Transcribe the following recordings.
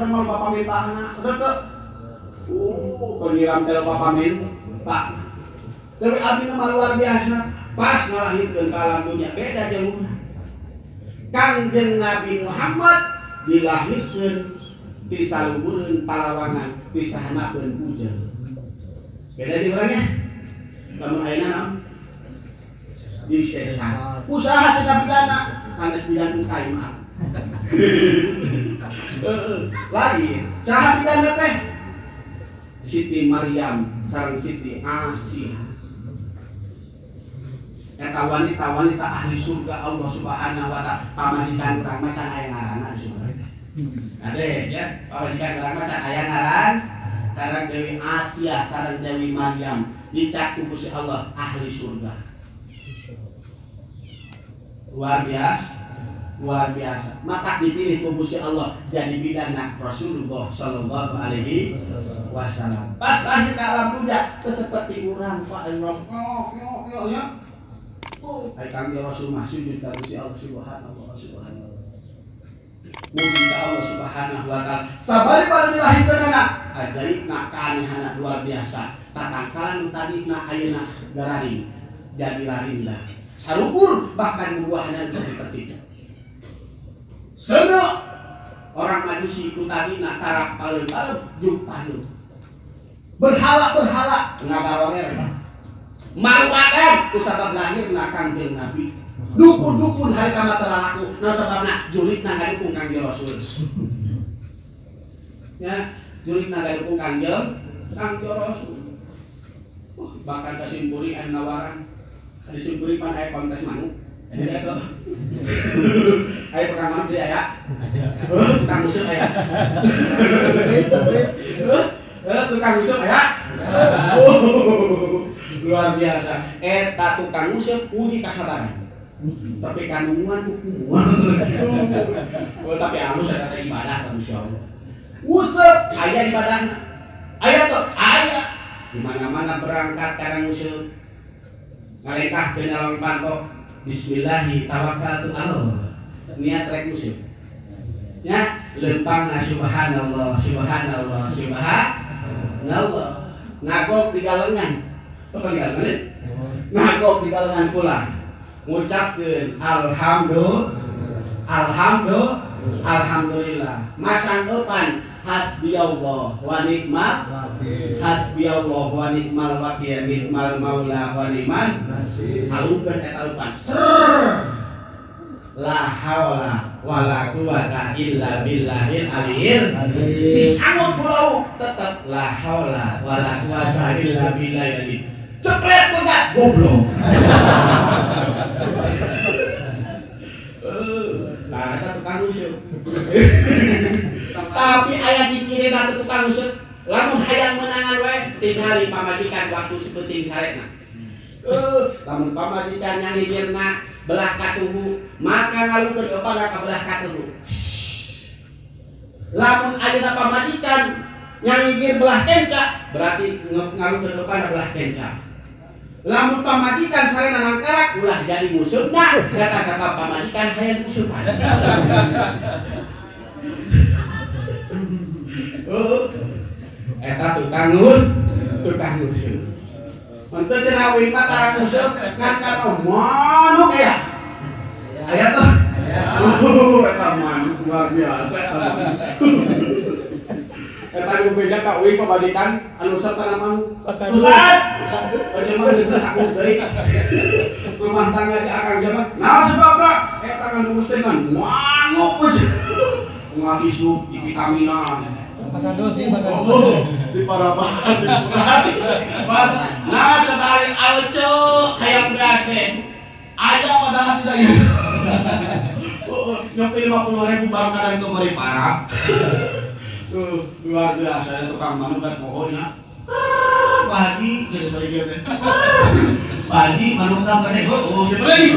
Urang mah loba pamintahna. Udah teu? Keur nyiram teh loba pamintah. Tapi abdi mah luar biasa. Pas ngalahirkeun ka alam dunia beda jeung urang. Kangjeng Nabi Muhammad dilahirkeun di saluhureun palawangan, di sahanapeun ujang. Beda di urangnya. Lamun ayeuna naon? Di sesar. Usaha cenah bidana, sanes bidan kai mah. Lain, saha bidana teh? Siti Maryam sareng Siti Asiyah. Eta wanita-wanita ahli surga Allah Subhanahu wa taala, pamajikan urang mah can aya ngaranna di surga. Ade ya, pamajikan urang mah can aya ngaran sareng Dewi Asiyah sareng Dewi Maryam dicap ku Gusti Allah ahli surga. Luar biasa, luar biasa. Maka dipilih ku Gusti Allah jadi bidana Rasulullah sallallahu alaihi wasallam. Pas lahir ke alam dunia teu seperti urang Pak urang ya. Ai kangjeng Rasul mah sujud ka Gusti Allah subhanallah subhanallah. Mugi ka Allah subhanahu wa taala. Sabari pada dilahirkeunana ajaibna kaanehana luar biasa. Tatangkalan nu tadina ayeuna gararing jadi larindah. Sarukur bahkan buahna bisa ditertibkan. Seuneu orang Majusi ku tadina tarap alun-alun juk payung. Berhala-berhala ngagarorer. Maruakan ku sabab lahirna Kangjeng Nabi. Dukun-dukun hari kama terlaku nah sababna julidna ngadukung Kangjeng Rasul. Ya, julidna ngadukung Kangjeng Rasul. Bahkan kasimpuri aya nawaran. Di simpuri pan aya kontes manuk. Jadi eta. Aya tukang manuk deui aya. Tukang useup aya. Tukang useup aya. Luar biasa. Eta tukang useup uji kasabaran. Tapi kandungan kukuan. Oh, tapi alus eta teh ibadah ka Gusti Allah. Useup aya ibadahna. Aya teu? Aya. Di mana-mana berangkat karang useup. Ngalengkah dina lawang panto. Bismillahi tawakkaltu ala. Niat rek useup. Ya, lempangna subhanallah, subhanallah, subhanallah. Ngagok di galengan. Apa di galengan? Ngagok di galengan pula. Ngucapkeun alhamdulillah, alhamdulillah, alhamdulillah. Masang eupan hasbiyallah wa nikmal wakil. Hasbiyallah wa nikmal wakil, nikmal maula wa nikmal nasir. Halukeun eta eupan. Ser. La haula wala quwata illa billahil aliyil azim. Disangut ku lauk tetep la haula wala quwata illa billahil aliyil. Cepet enggak goblok. Nah, eta tukang useup. Tapi aya dikirin atuh tukang useup. Lamun hayang menangan we tingali pamajikan waktu sepenting sarekna. Lamun pamajikan nyangigirna belah katuhu, maka ngalukeun kepada ka belah katuhu. Lamun ayeuna pamajikan nyangigir belah kenca, berarti ngalukeun kepada belah kenca. Lamun pamajikan sarena nangkarak ulah jadi musuhna, kata sabab pamajikan hayang musuhan. Eta tukang tukang useup. Henteu cenah uing mah tarang useup ngan kana manuk aya. Aya tuh. Eta manuk luar biasa eta. Eta nu beja ka uing pamajikan anu useup kana manuk. Ustaz, bagaimana geus sakut deui. Rumah tangga di akang zaman. Naon sebabna? Eta ngan urus teh ngan manuk we. Ngabisuk di vitaminan. Makan dosi, makan dosi. Di paraban, di paraban. Nah, sekali alco hayang beas teh. Aja padahal tidak ya. Nyopi 50.000 baru kadang kemari parah. Tuh, luar biasa ada tukang manuk kan pokoknya. Pak Haji, jadi sorry gitu teh. Pak Haji manuk kan gede, oh siapa lagi?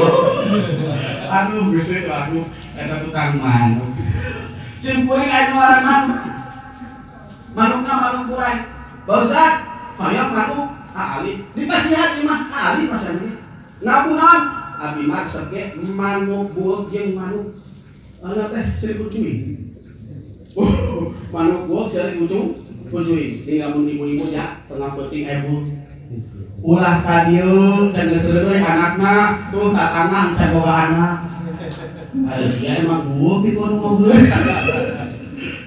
Aduh, gusti aduh, eta tukang manuk. Simpuring aya orang manuk. Manukna manuk kurai. Bausat, hoyong manuk Ali. Dipasihan ieu mah Ali pasihan ieu. Ngapunaon? Abi mah resep ge manuk bueuk jeung manuk. Ana teh 1000 cuy. Manuk buuk seurik kucuing. Di lamun ibu-ibu nya tengah peuting aya ulah ka dieu can geus leuleui anakna tuh tatangan can boga anak. Ada sia emang buuk di kono ngobrol.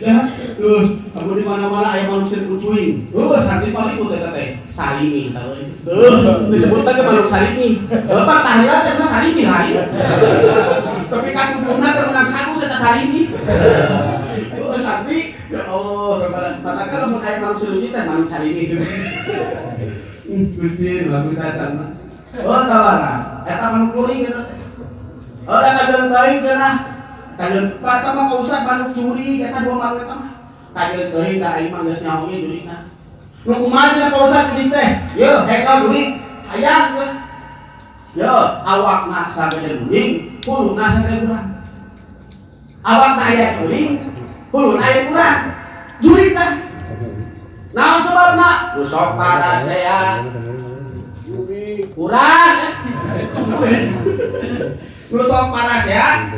Ya, terus kamu di mana-mana aya manuk seurik kucuing. Santri paling putih teh salimi tahu. Disebutkan ke manuk salimi. Bapak tahlilan teh mah salimi lain. Tapi katuduna teh menang satu eta salimi. Santri ya Allah, katakan lamun aya manuk seurik teh manuk salimi. Gusti lamun eta. Oh, tawara. Eta manuk kuring eta. Oh, da kajeun teuing cenah. Kajeun eta mah Pak manuk curi eta dua manuk eta mah. Kajeun teuing da aing mah geus nyaho ge jurina. Nu kumaha cenah Pak Ustad jurik teh? Yeuh, hekal jurik. Hayang we. Yeuh, awakna sagede guling, huluna sagede urang. Awakna aya guling, huluna aya urang. Jurik teh. Naon sebabna? Nu sok parasea. Kurang. Nu sok parasea,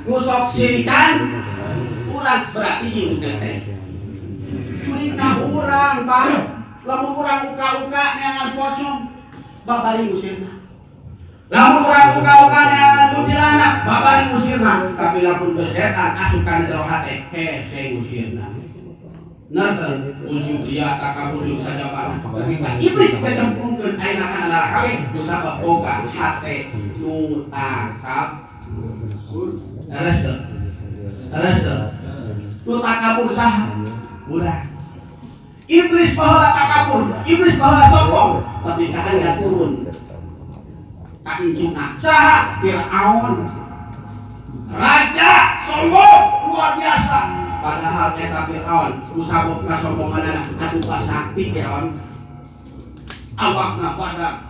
nu sok sirikan, kurang berarti jiwna teh. Jurikna urang, Pak. Lamun urang uka-uka neangan pocong, babari ngusirna. Lamun urang uka-uka neangan kuntilanak, babari ngusirna. Tapi lamun bersetan asup kana jero hate, hese ngusirna. Bener teu? Ujug ria takabur jeung sajabana. Ketika iblis kecemplungkeun ayeuna kana neraka we kusabab boga hate nu takabur. Leres teu? Leres teu? Nu takabur saha? Udah. Iblis baheula takabur, iblis baheula sombong, tapi kahan turun. Ka incuna saha? Firaun. Raja sombong luar biasa. Padahal eta Firaun kusabab kasombonganana atuh sakti Firaun. Awakna pada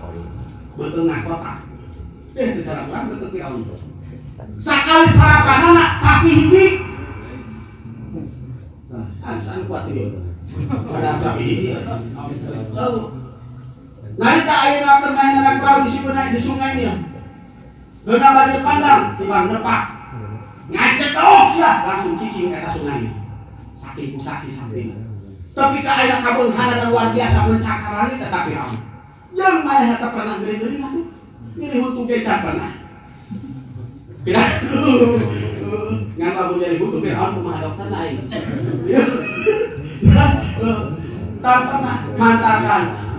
beutengah kota. Teu cara urang teu Firaun. Sakali sarapanana sapi hiji. Nah, san kuat ieu. Padahal sapi hiji. Nalika ayeuna keur main anak perahu di sungai di sungai ieu. Geuna banjir bandang, tukang nepak. Ngacet sia langsung cicing eta sungai. Saking kusaki saking. Tapi ka ayeuna kabeungharan luar biasa mencakar langit eta Firaun. Jeung manehna teh pernah geuring-geuring atuh. Nyeri huntu ge can pernah. Firaun. Ngan lamun nyeri huntu Firaun kumaha dokter aing. Tan pernah mantarkan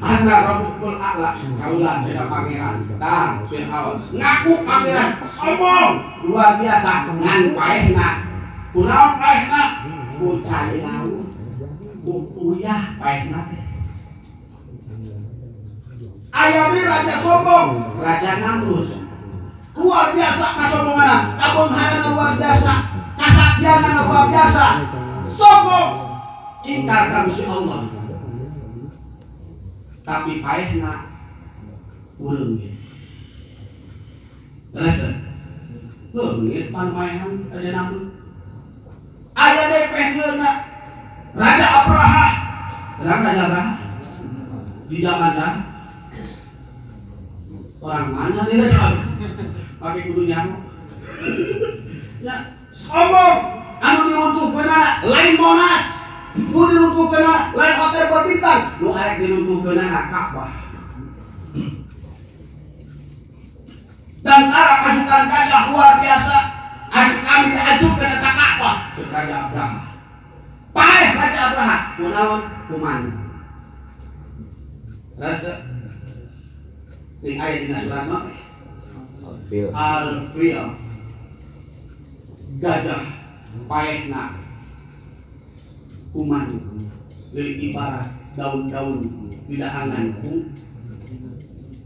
Ana Rabbul A'la, kaula cenah pangeran. Tah Firaun ngaku pangeran sombong luar biasa ngan paehna. Kunaon paehna? Ku cai laut, ku uyah paehna teh. Aya we raja sombong, Raja Namrud. Luar biasa kasombonganna, kabeungharanna luar biasa, kasaktianna luar biasa. Sombong ingkar ka Gusti Allah. Tapi paehna uleung ge. Leres teu? Leungit pan paehan Raja Namrud. Aya deui pehkeunna Raja Abraha. Terang Raja Abraha di zaman saha? Orang mana dia saha? Pakai kudu nyaho. Ya, sombong anu diruntuhkeunana lain Monas. Nu diruntuhkeunana lain hotel berbintang, nu arek diruntuhkeunana Ka'bah. Dan para pasukan gajah luar biasa, anu kami diajukeun eta Ka'bah ke Raja Abraha. Paeh Raja Abraha, kunaon kuman. Leres teu? Ning aya dina surat mah teh. Al-Fil. Gajah paehna kuman leuwih ibarat daun-daun didahangan ku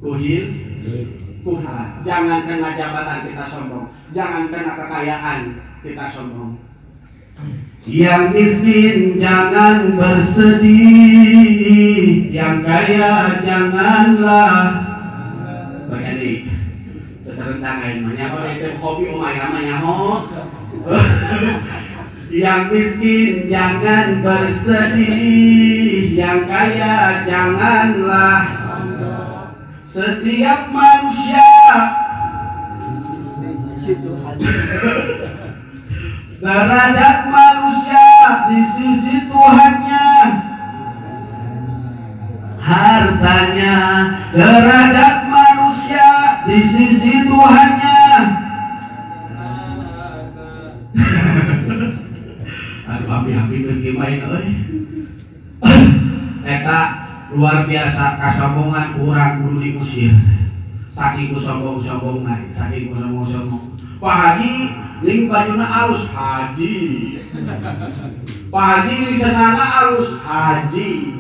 kuhil kuhara. Jangan kena jabatan kita sombong, jangan kena kekayaan kita sombong. Yang miskin jangan bersedih, yang kaya janganlah. Bagian terserentang aing mah nyaho itu hobi omah mah nyaho. Yang miskin jangan bersedih, yang kaya janganlah. Setiap manusia derajat manusia di sisi Tuhannya. Hartanya, derajat manusia di sisi Tuhannya. Aduh, api-api terkimain euy. Eta luar biasa kasombongan kurang kudu diusir. Saking kusombong-sombongna, saking kusombong-sombong. Pak Haji ning bajuna alus haji. Pak Haji ning sendalna alus haji.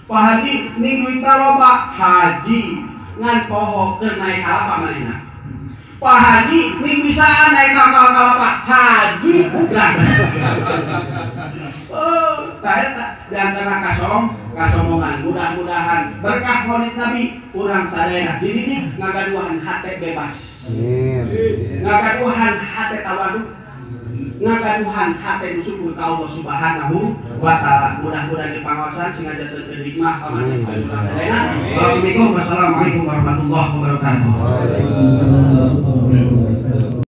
Pak Haji ning duitna loba haji. Ngan poho keur naik kalapa manehna. Pak Haji ning bisaan naik kapal kalapa haji udah. Oh, eta di antara kasombongan. Mudah-mudahan berkah Maulid Nabi urang sadayana dididik ngagaduhan hate bebas. Amin. Ngagaduhan hate tawadu, ngagaduhan hate nu syukur ka Allah Subhanahu wa taala. Mudah-mudahan dipangaosan sing ngajarkeun hikmah ka urang sadayana. Wassalamualaikum warahmatullahi wabarakatuh. Waalaikumsalam.